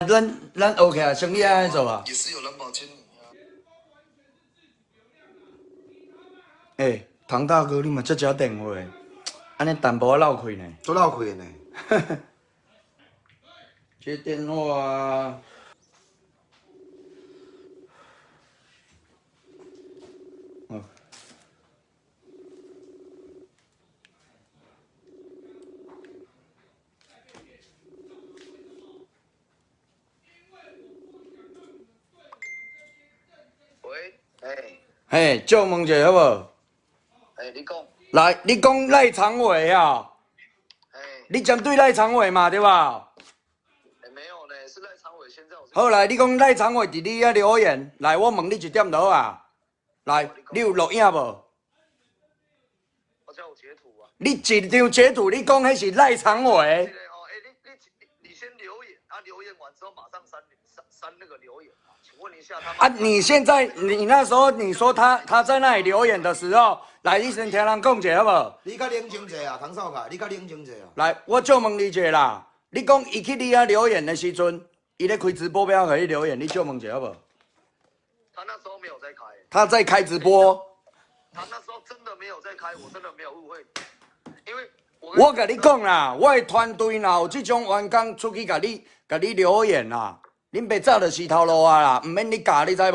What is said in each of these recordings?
咱咱 OK 啊，生意按呢做啊。也是有人保经理啊。欸，唐大哥，你嘛接这电话，按呢淡薄仔漏气呢。足漏气的呢。接电话啊。哦。喂，欸，嘿，借问一下好无？欸，你讲，来，你讲赖长伟啊？欸，你针对赖长伟嘛，对吧？欸，没有呢，是赖长伟。现在我好来，你讲赖长伟伫你遐留言，来，我问你一点就好啊。来，你有录影无？我这有截图啊。你一张截图，你讲彼是赖长伟？欸，你先留言，啊，留言完之后马上删删删那个留言啊。请问一下他啊，你现在你那时候你说他在那里留言的时候，来，你先听人讲一下好无？你较冷静者啊，唐少凯，你较冷静者啊。来，我借问你一下啦，你讲伊去你遐留言的时阵，伊咧开直播，欲按怎予你留言？你借问一下好无？他那时候没有在开。他在开直播。他那时候真的没有在开，我真的没有误会，因为我共你讲啦，我的团队若有这种员工出去共你共你留言啦，恁爸早就死头路啊啦，毋免你教，你知无？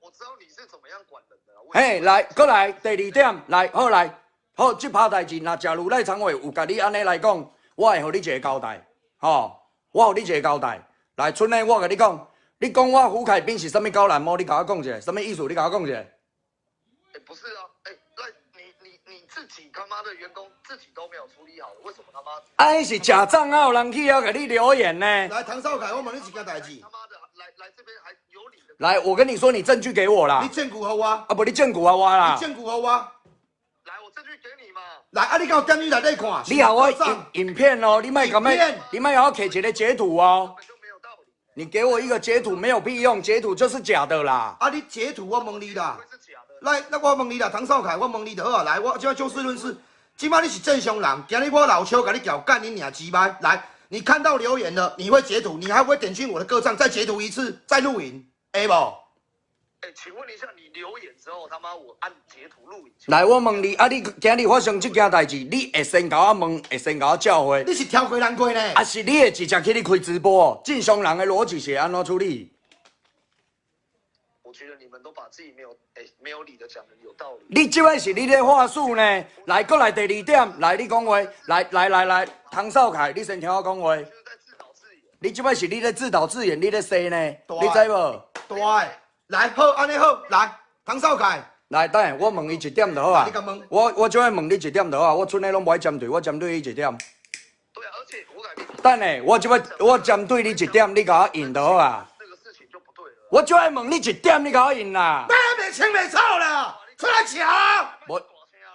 我知道你是怎么样管人的。嘿，来，过来，第二点，来，好来，好，这拍代志，若假如赖长伟有共你按呢来讲，我会予你一个交代，吼，我予你一个交代。来，春呢，我共你讲，你讲我胡凯斌是啥物狗懒魔，你共我讲一下，啥物意思？你共我讲一下。欸，不是啊，欸，那你自己他妈的员工自己都没有处理好，为什么他妈？啊，彼是假账号人去遐共你留言呢？来，唐少凯，我问你一件代志。他妈的，来来这边还有理的。来，我跟你说，你证据给我啦。你证据予我。啊，无你证据予我啦。你证据予我。来，我证据给你嘛。来，啊，你敢有点去内底看？你予我影片哦，你莫共我，你莫予我摕一个截图哦。你给我一个截图没有屁用，截图就是假的啦。啊，你截图我问你啦。来，那我问你啦，唐少凯，我问你就好啊。来，我这就事论事。这摆你是正常人，今日我老邱共你搅干你娘鸡掰。来，你看到留言了，你会截图，你还会点进我的个账再截图一次，再录影，会无？欸，请问一下，你留言之后，他妈我按截图录影。来，我问你，啊，你今日发生这件代志，你会先共我问，会先共我照会？你是超过人过呢？啊是你会直接去你开直播？正常人的逻辑是按怎处理？我觉得你们都把自己没有没有理的讲的有道理。你这摆是你咧话术呢？来，过来第二点，来你讲话，来来来来，唐少凯，你先听我讲话。你这摆是你咧自导自演，你咧说呢？你知无？对，来好，按呢好，来，唐少凯，来，等下我问伊一点就好啊。你共问。我这摆问你一点就好啊。我賰的拢无爱针对，我针对伊一点。对啊，而且我感觉。等下，我这摆我针对你一点，你共我应就好啊。我就爱问你一点，你共我应啦。别袂清袂楚啦，出来吃啊！无，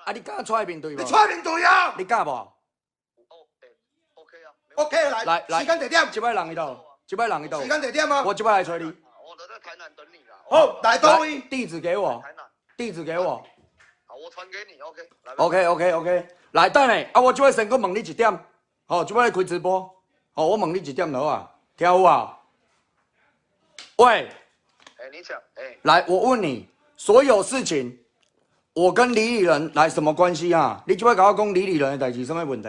啊你敢出来面对无？你出来面对啊！你敢无？OK 啊。 OK，来来来，时间地点。这摆人伫佗？这摆人伫佗？时间地点啊！我这摆来揣你。我在台南等你啦。好，来佗位？地址给我。地址给我。好，我传给你。OK。 OK，OK，OK。来，等下，啊，我这摆先阁问你一点。好，这摆开直播。好，我问你一点就好啊，听有啊？喂。欸，你讲，欸。来，我问你，所有事情，我跟李李仁来什么关系啊？你这摆共我讲李李仁的代志，什么问题？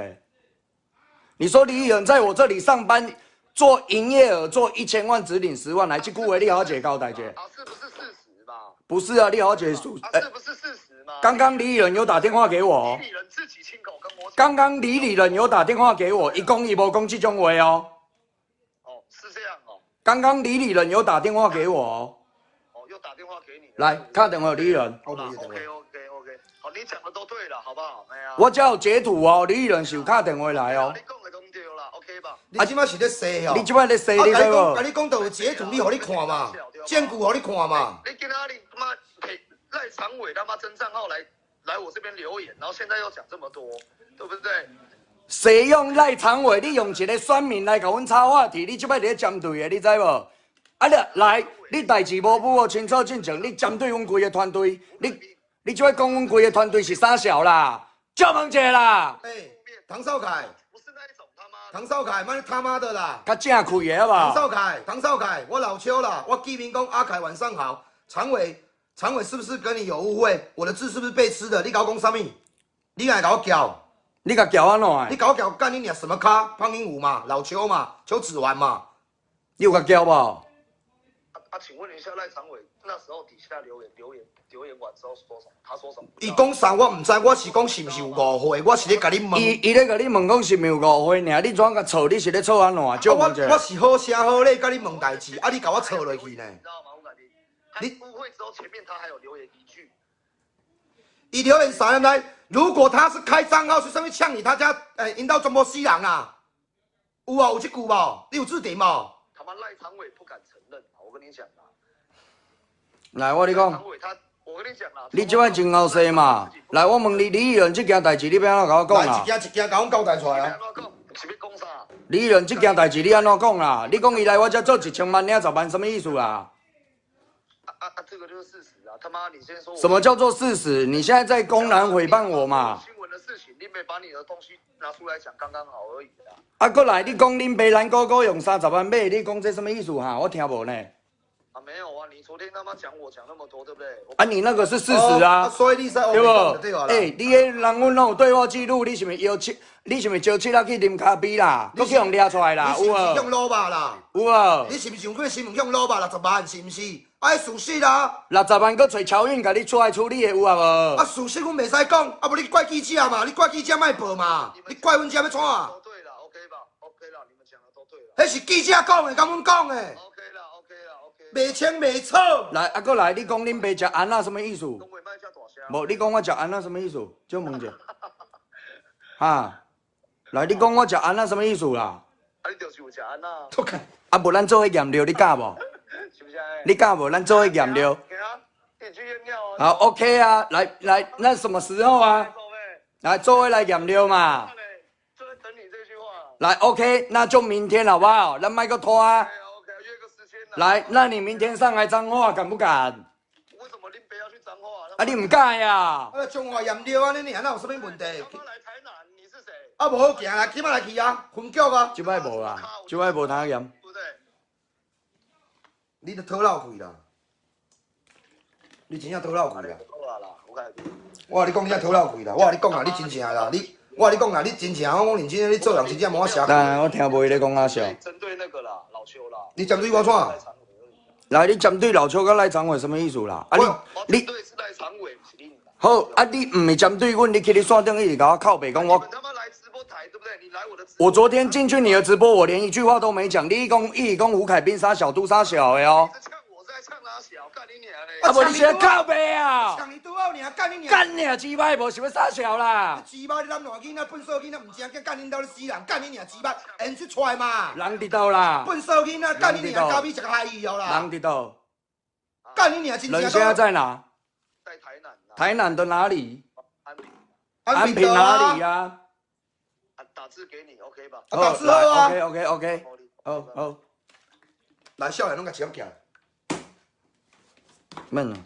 你说李李仁在我这里上班做营业额做1000万，只领10万，来，这句话你好好解交代一下。啊，是不是事实嘛？不是啊，你好好解释。啊，是不是事实嘛？刚刚李李仁有打电话给我。李李仁自己亲口跟我讲。刚刚李李仁有打电话给我，伊讲伊无讲这种话哦。哦，是这样哦。刚刚李李仁有打电话给我哦。又打电话给你，来，打电话李仁。 OK，OK，OK，好，你讲的都对了，好不好？哎呀，我这有截图哦，李仁是有打电话来哦。你讲的都对啦，OK 吧？你这摆是咧说哦？你这摆咧说，你知无？共你讲，就有截图，你予你看嘛，证据予你看嘛。你今仔日他妈赖长伟他妈真账号来我这边留言，然后现在又讲这么多，对不对？谁用赖长伟？你用一个选民来共阮炒话题，你这摆伫咧针对的，你知无？啊！你来，你代志无无清楚进前，你针对阮规个团队，你这摆讲阮规个团队是啥小啦？借问一下啦。欸，唐少凯，不是那一种他妈。唐少凱，媽你他媽的啦！較正氣的好唐無？少凱，唐少凱，我老邱啦，我記名講阿凱晚上好，常委，常委是不是跟你有誤會？我的字是不是被吃的？你共我講啥物？你來共我叫，你共叫按怎的？你共我叫幹你娘什麼咖？胖鸚鵡嘛，老邱嘛，邱子完嘛。你有共叫無？啊啊，請問一下賴常委，那時候底下留言留言留言完之後說什麼？他說什麼？伊講啥我毋知，我是講是毋是有誤會？我是咧共你問。伊伊咧共你問講是毋是有誤會爾，你怎共錯？你是咧錯按怎？啊我借問一下。我是好聲好禮共你問代誌，啊你共我錯落去呢？你知道嗎？吳凱斌，你他誤會之後，前面他還有留言一句，伊留言啥來？如果他是開帳號，是啥物嗆你？他家欸，𪜶兜全部死人啊！有啊，有這句無？你有置頂無？他媽賴常委不敢承認啊！我跟你講啦，來，我跟你講賴常。委他，我跟你講啦，你這擺真後生嘛？來，我問你，李議員這件代誌，你欲按怎共我講來啦一？件一件共阮交代出來啊！你按怎講？是欲講啥？李議員這件代誌，你按怎講啦？你講伊來我這做1000萬領10萬，什麼意思啦？啊啊啊！這個就是事實啊！他媽，你先說我。什麼叫做事實？你現在在公然誹謗我嘛？新聞的事情，你沒把你的東西拿出來講，剛剛好而已啊。啊，過來，你講恁爸咱哥哥用30萬買，你講這什麼意思哈？我聽無呢。啊，沒有啊！你昨天他媽講我講那麼多，對不對？我啊，你那個是事實啊，所以你使對無？對無？欸，你彼人阮攏有對話記錄，你是毋是邀七？你是毋是招七仔去啉咖啡啦？閣去予掠出來啦？你有無？是毋是用滷肉啦？有無？你是毋是有去新聞用滷肉60萬？是毋是？啊，事實啊！60萬閣揣喬運共你出來處理的有啊無？啊，事實阮袂使講，啊無你怪記者嘛？你怪記者莫報嘛？你怪阮遮欲創啊？都對啦，OK 吧？OK 啦，你們講的都對啦。彼是記者講的，敢阮講的？ OK 啦，OK 啦，OK。袂清袂楚。來，啊，閣來，你講恁爸食安仔什麼意思？講話莫遮大聲。無，你講我食安仔什麼意思？借問者。哈，來，你講我食安仔什麼意思啦？啊，你就是有食安仔。啊，無咱做伙驗尿，你敢無？是不是？你敢無？咱做伙驗尿。給他，你去驗尿啊。好，OK 啊，來來，那什麼時候啊？來，做伙來驗尿嘛。就等你這句話。來，OK，那就明天好不好？咱莫閣拖啊。 OK，約個時間。來，那你明天上來彰化，敢不敢？為什麼恁爸要去彰化？啊，你毋敢呀？啊，彰化驗尿按呢爾，哪有啥物問題？他媽來台南，你是誰？啊，無好行啦，起碼來去啊，分局啊。這擺無啦，這擺無通驗。對不對？你都討漏氣啦！你真正討漏氣啦！我共你講，你真討漏氣啦！我共你講啊，你真正啦，你我共你講啦，你真正我講認真的，你做人真正無我邪。但我聽無伊咧講啥笑。針對那個啦，老邱啦。你針對我創？來，你針對老邱佮賴常委什麼意思啦？啊你你對是賴常委，毋是你。好，啊你毋是針對阮，你去你線頂一直共我靠北講我。他媽來直播台對不對？你來我的。我昨天進去你的直播，我連一句話都沒講。你講一直講胡凱斌殺小都殺小的哦。啊無你是咧靠北啊！嗆你拄好爾，幹你娘！幹你雞掰，無想欲殺小啦！雞掰，你咱爛囡仔，糞埽囡仔，毋知影幹恁兜咧死人，幹你娘雞掰，緣出出來嘛！人佇佗啦？糞埽囡仔，幹你娘，咖啡食害伊哦啦！人佇佗？幹你娘！真正。人現在在哪？在台南。台南的哪裡？安平。安平哪裡啊？打字給你，OK 吧？打字好啊。 OK OK OK。好好。來，少年攏共搶起來。免啦。